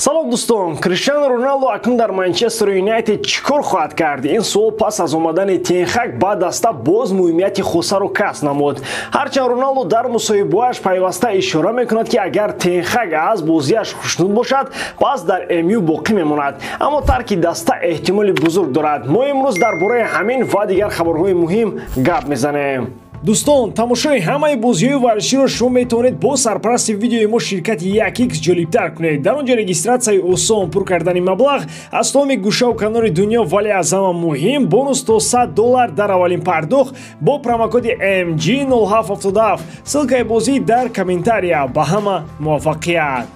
Салом дӯстон, Криштиану Роналду акнун дар Манчестер Юнайтед чӣ кор хоҳад кард? Ин суол пас аз омадани Тен Хаг ба даста боз муҳимияти хосаро касб намуд. Ҳарчанд Роналду дар мусоҳибааш пайваста ишора мекунад, ки агар Тен Хаг аз бозиаш хушнуд бошад, пас дар МЮ боқӣ мемонад. Аммо тарки даста эҳтимоли бузург дорад. Мо имрӯз дар бораи ҳамин ва дигар хабарҳои муҳим гап мезанем. Дӯстон, тамошои ҳамаи бозиҳои варзиширо шумо метавонед бо сарпарасти видеои мо ширкати 1x ҷолибтар кунед. Дар он ҷо регистратсияи осон, пур кардани маблағ аз тамоми гӯшаву канори дунё, вале аз ҳама муҳим бонус то $100 дар аввалин пардохт бо промокоди MG0777. Ссылкаи бозӣ дар комментария. Ба ҳама муваффақият!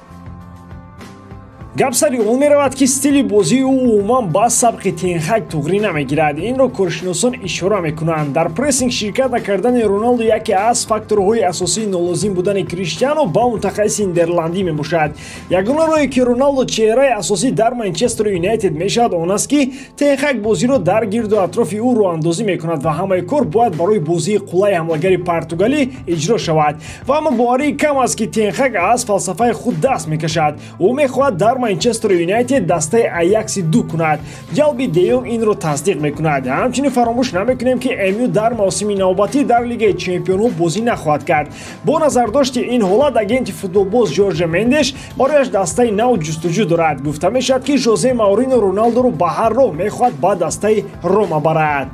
Гап сари он меравад, ки стили бозии ӯ умуман ба сабқи Тен Хаг туғрӣ намегирад. Инро коршиносон ишора мекунанд. Дар прессинг ширкат накардани Роналду яке аз факторҳои асосии нолозим будани Криштиану ба мутахассиси нидерландӣ мебошад. Ягона роҳе, ки Роналду чеҳраи асосӣ дар Манчестер Юнайтед мешавад, он аст, ки Тен Хаг бозиро дар гирду атрофи ӯ роҳандозӣ мекунад ва ҳамаи кор бояд барои бозии қуллаи ҳамлагари португалӣ иҷро шавад. Ва аммо боварии кам аст, ки Тен Хаг аз фалсафаи худ даст мекашад. Ӯ мехоҳад дар Манчестер Юнайтед дастаи Аякси ду кунад. Ҷалби Де Йонг инро тасдиқ мекунад. Ҳамчунин фаромӯш намекунем, ки МЮ дар мавсими навбатӣ дар Лигаи Чемпионҳо бозӣ нахоҳад кард. Бо назардошти ин ҳолат агенти футболбоз Жорже Мендеш барояш дастаи нав ҷустуҷӯ дорад. Гуфта мешавад, ки Жозе Маурино Роналдоро ба ҳар роҳ мехоҳад ба дастаи Рома барад.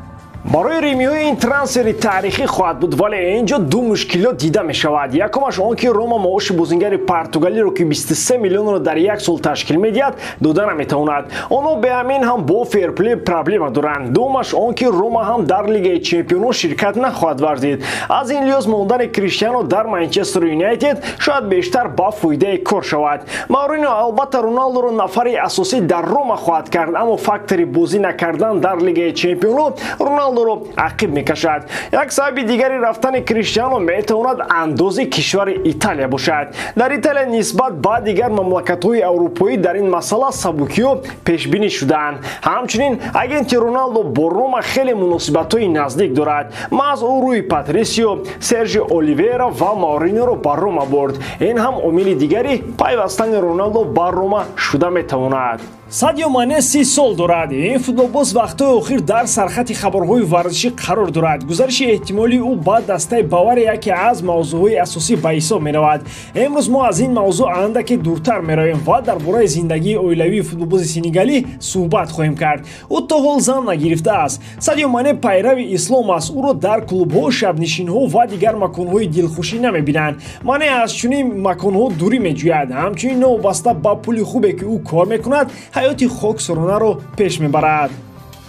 Барои римиҳои ин трансфери таърихӣ хоҳад буд, вале ин ҷо ду мушкилот дида мешавад. Якумаш он, ки Рома маоши бозингари португалиро, ки 23 миллионро дар як сол ташкил медиҳад, дода наметавонад. Онҳо беҳамин ҳам бо ферплей проблема доранд. Дуюмаш он, ки Рома ҳам дар Лигаи Чемпионҳо ширкат нахоҳад варзид. Аз ин лиҳоз мондани Криштиано дар Манчестер Юнайтед шояд бештар ба фоидаи кор шавад. Маурино албатта Роналдоро нафари асосӣ дар Рома хоҳад кард, аммо фактори бозӣ накардан дар Лигаи Чемпионҳо Роналдоро ақиб мекашад. Як сабаби дигари рафтани Криштиано метавонад андози кишвари Италия бошад. Дар Италия нисбат ба дигар мамлакатҳои аврупоӣ дар ин масъала сабукиҳо пешбинӣ шудаанд. Ҳамчунин агенти Роналдо бо Рома хеле муносибатҳои наздик дорад. Маҳз ӯ рӯи Патрисио, Сержи Оливера ва Мауриноро ба Рома бурд. Ин ҳам омили дигари пайвастани Роналдо ба Рома шуда метавонад. Садио Мане 30 сол дорад. Ин футболбоз вақтҳои охир дар сархати хабарҳои варзишӣ қарор дорад. Гузариши эҳтимолии ӯ ба дастаи Бавария яке аз мавзӯъҳои асосӣ ба ҳисоб меравад. Имрӯз мо аз ин мавзӯъ андаке дуртар меравем ва дар бораи зиндагии оилавии футболбози сенегалӣ суҳбат хоҳем кард. Ӯ то ҳол зан нагирифтааст. Садио Мане пайрави ислом аст. Ӯро дар клубҳо, шабнишинҳо ва дигар маконҳои дилхушӣ намебинанд. Мане аз чунин маконҳо дурӣ меҷӯяд. Ҳамчунин новобаста ба пули хубе, ки ӯ кор мекунад, ҳаёти хоксоронаро пеш мебарад.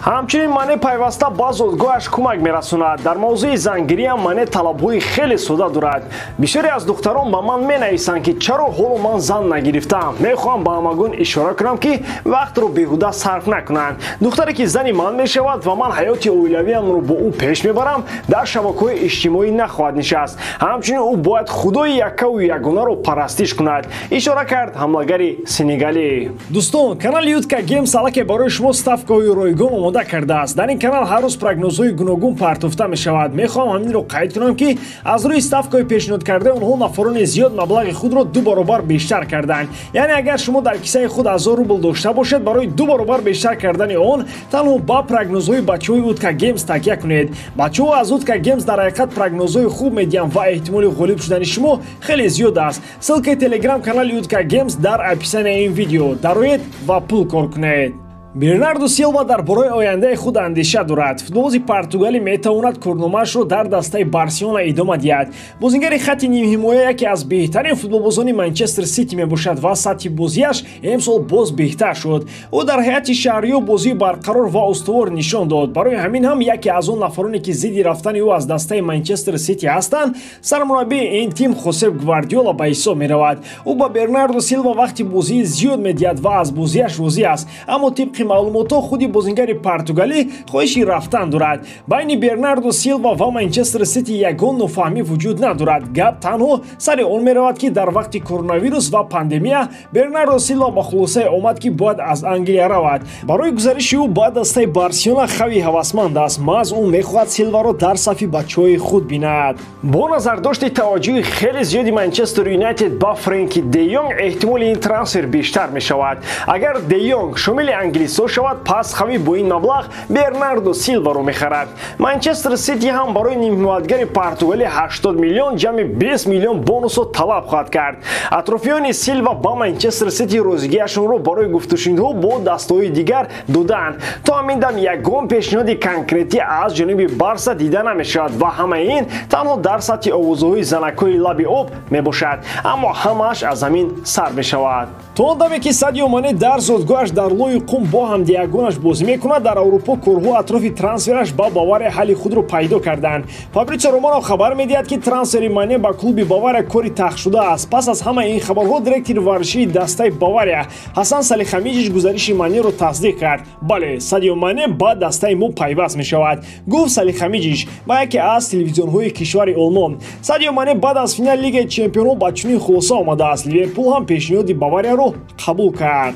Ҳамчунин Мане пайваста ба зодгоҳаш кӯмак мерасонад. Дар мавзӯи зангириам Мане талабҳои хеле сода дорад. Бисёре аз духтарон ба ман менависанд, ки чаро ҳоло ман зан нагирифтаам. Мехоҳам ба ҳамагон ишора кунам, ки вақтро беҳуда сарф накунанд. Духтаре, ки зани ман мешавад ва ман ҳаёти оилавиамро бо ӯ пеш мебарам, дар шабакаҳои иҷтимоӣ нахоҳад нишаст. Ҳамчунин ӯ бояд худои яккаву ягонаро парастиш кунад, ишора кард ҳамлагари сенегалӣ. Дӯстон, канали Утка Геймс аллакай барои шумо ставкаҳои ройгон омода кардааст. Дар ин канал ҳар рӯз прогнозҳои гуногун партофта мешавад. Мехоҳам ҳаминро қайд кунам, ки аз рӯи ставкаҳои пешниҳод кардаи онҳо нафарони зиёд маблағи худро ду баробар бештар карданд. Яъне агар шумо дар кисаи худ 1000 рубл дошта бошед, барои ду баробар бештар кардани он танҳо ба прогнозҳои бачаҳои Утка Геймс такя кунед. Бачаҳо аз Утка Геймс дар ҳақиқат прогнозҳои хуб медиҳанд ва эҳтимоли ғолиб шудани шумо хеле зиёд аст. Ссылкаи телеграм канали Утка Геймс дар описанияи ин видео. Дароед ва пул кор кунед. Бернардо Силва дар бораи ояндаи худ андеша дорад. Футболбози португалӣ метавонад корномаашро дар дастаи Барселона идома диҳад. Бозингари хатти нимҳимоя яке аз беҳтарин футболбозони Манчестер Сити мебошад ва сатҳи бозиаш имсол боз беҳтар шуд. Ӯ дар ҳайати шаҳриё бозии барқарор ва устувор нишон дод. Барои ҳамин ҳам яке аз он нафароне, ки зидди рафтани ӯ аз дастаи Манчестер Сити ҳастанд, сармураббии ин тим Хосеп Гвардиола ба ҳисоб меравад. Ӯ ба Бернардо Силва вақти бозии зиёд медиҳад ва аз бозиаш розӣ аст, аммо тибқи Маълумотҳо, худи бозингари португалӣ хоҳиши рафтан дорад. Байни Бернардо Силва ва Манчестер Сити ягон нофаҳмӣ вуҷуд надорад. Гап танҳо сари он меравад, ки дар вақти коронавирус ва пандемия Бернардо Силва ба хулосае омад, ки бояд аз Англия равад. Барои гузариши ӯ ба дастаи Барселона Хави ҳавасманд аст. Маҳз ӯ мехоҳад Силваро дар сафи бачаҳои худ бинад. Бо назардошти таваҷҷӯҳи хеле зиёди Манчестер Юнайтед ба Френки де Йонг, эҳтимоли ин трансфер бештар мешавад. Агар де Йонг шомили англисҳо шавад, пас Хави бо ин маблағ Бернардо Силваро мехарад. Манчестер Сити ҳам барои нимҳимоятгари португалӣ 80 миллион ҷамъи 20 миллион бонусро талаб хоҳад кард. Атрофиёни Силва ба Манчестер Сити розигиашонро барои гуфтушунидҳо бо дастаҳои дигар доданд. То ҳамин дам ягон пешниҳоди конкретӣ аз ҷониби Барса дида намешавад ва ҳамаи ин танҳо дар сатҳи овозҳои занакҳои лаби об мебошад, аммо ҳамааш аз замин сар мешавад. То он даме ки Садио Мане дар зодгоҳаш дар лои қум бо ҳамдиягонаш бозӣ мекунад, дар Аврупо корҳо атрофи трансфераш ба Бавария ҳалли худро пайдо карданд. Фабритсио Романо хабар медиҳад, ки трансфери Мане ба клуби Бавария кори тахшуда аст. Пас аз ҳамаи ин хабарҳо директори варзишии дастаи Бавария Ҳасан Салихамиҷич гузариши Манеро тасдиқ кард. Бале, Садио Мане ба дастаи мо пайваст мешавад, гуфт Салихамиҷич ба яке аз телевизионҳои кишвари Олмон. Садио Мане баъд аз финали Лигаи Чемпионҳо ба чунин хулоса омадааст. Ливерпул ҳам пешниҳоди Баварияро қабул кард.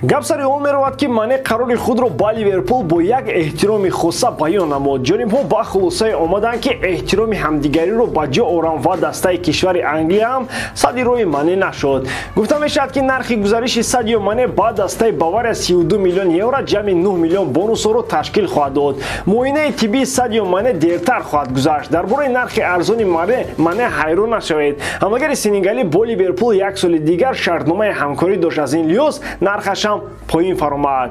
Гап сари он меравад, ки Мане қарори худро ба Ливерпул бо як эҳтироми хоса баён намуд. Ҷонибҳо ба хулосае омаданд, ки эҳтироми ҳамдигариро ба ҷо оранд ва дастаи кишвари Англия ҳам сади роҳи Мане нашуд. Гуфта мешавад, ки нархи гузариши Садио Мане ба дастаи Бавария 32 миллион евро ҷамъи 9 миллион бонусҳоро ташкил хоҳад дод. Муоинаи тиббии Садио Мане дертар хоҳад гузашт. Дар бораи нархи арзони Мане ҳайрон нашавед. Ҳамлагари сенегалӣ бо Ливерпул як соли дигар шартномаи ҳамкорӣ дошт, аз ин лиҳоз нархаш поин фаромад.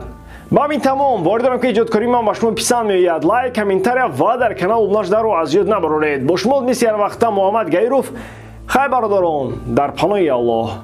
Ба ҳамин тамом. Боварӣ дорам, ки эҷодкории ман ба шумо писанд меояд. Лайк, комментария ва дар канал обуна аз ёд набароред. Бо шумо мисли ҳар вақта Муҳаммад Гаиров. Хайр, бародарон, дар паноҳи Аллоҳ.